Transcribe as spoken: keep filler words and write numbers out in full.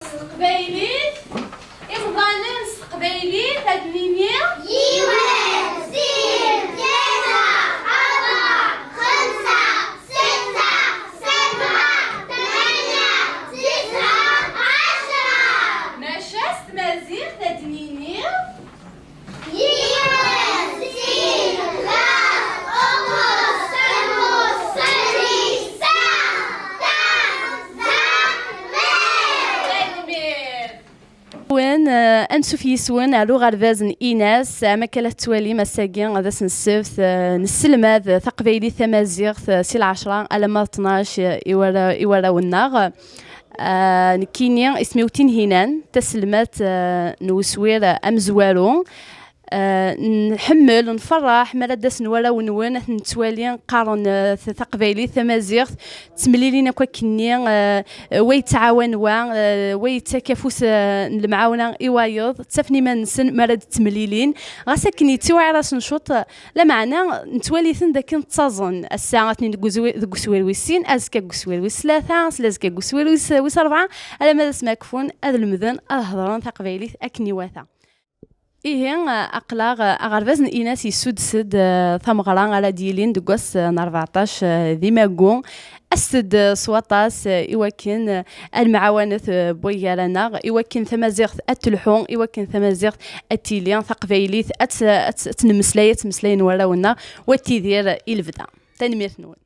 Teqbaylit, imḍanen s teqbaylit, ad d-nini: Yiwen, sin, tlata, ṛebɛa, xemsa, setta, sebɛa, tmanya, tesɛa, ɛecṛa. Maca s tmaziɣt ad d-nini: Yiwen, sin, tlata, uxus, semmus, sḍis, sebɛa, ṭam, ẓẓa, mraw. Tanemmirt. Wen, eh, ansuf yis-wen ar uɣerbaz n Inas, am akka la tettwalim ass-agi d ass n ssebt, eh, nesselmad taqbaylit tamaziɣt, eh, si lɛecṛa alamma d ṭnac, eh, i warra-, i warraw-nneɣ. Eh, nekkini isem-iw Tinhinan, taselmadt, eh, n uswir, eh, amezwaru. Eh, nḥemmel, nferreḥ mi ara d-asen warraw-nwen, ad ten-nettwali qqaren, eh, t-, taqbaylit, tamaziɣt, ttemlilin akk akkenni, eh, wa yettɛawan wa, eh, wa yettak afus, eh, n lemɛawna i wayeḍ, ttafen iman-nsen mi ara d-ttemlilin. Ɣas akken yettiwɛir-asen cwiṭ, eh, lameɛna nettwali-ten d akken ttaẓen. Ass-a atni deg uzwi-, deg uswir wis sin, azekka deg uswir wis tlata, slazekka deg uswir wis, wis ṛebɛa, alamma d asmi ad kfun ad lemden ad hedṛen taqbaylit akken iwata. Ihi, aql-aɣ, eh, aɣerbaz n Inas yessuddes-d, eh, tameɣra ara d-yilin deg wass, eh, n rbeɛṭac, eh, di Maggu. Aset-d, eh, s waṭas, eh, i wakken, eh, ad nemɛawanet, eh, wway gar-aneɣ, i wakken tamaziɣt ad telḥu, i wakken tamaziɣt ad tili, taqbaylit ad tt-, ad tt-, ad tt-nemmeslay, ad ttmeslayen warraw-nneɣ, u ad tidir i lebda. Tanemmirt-nwen.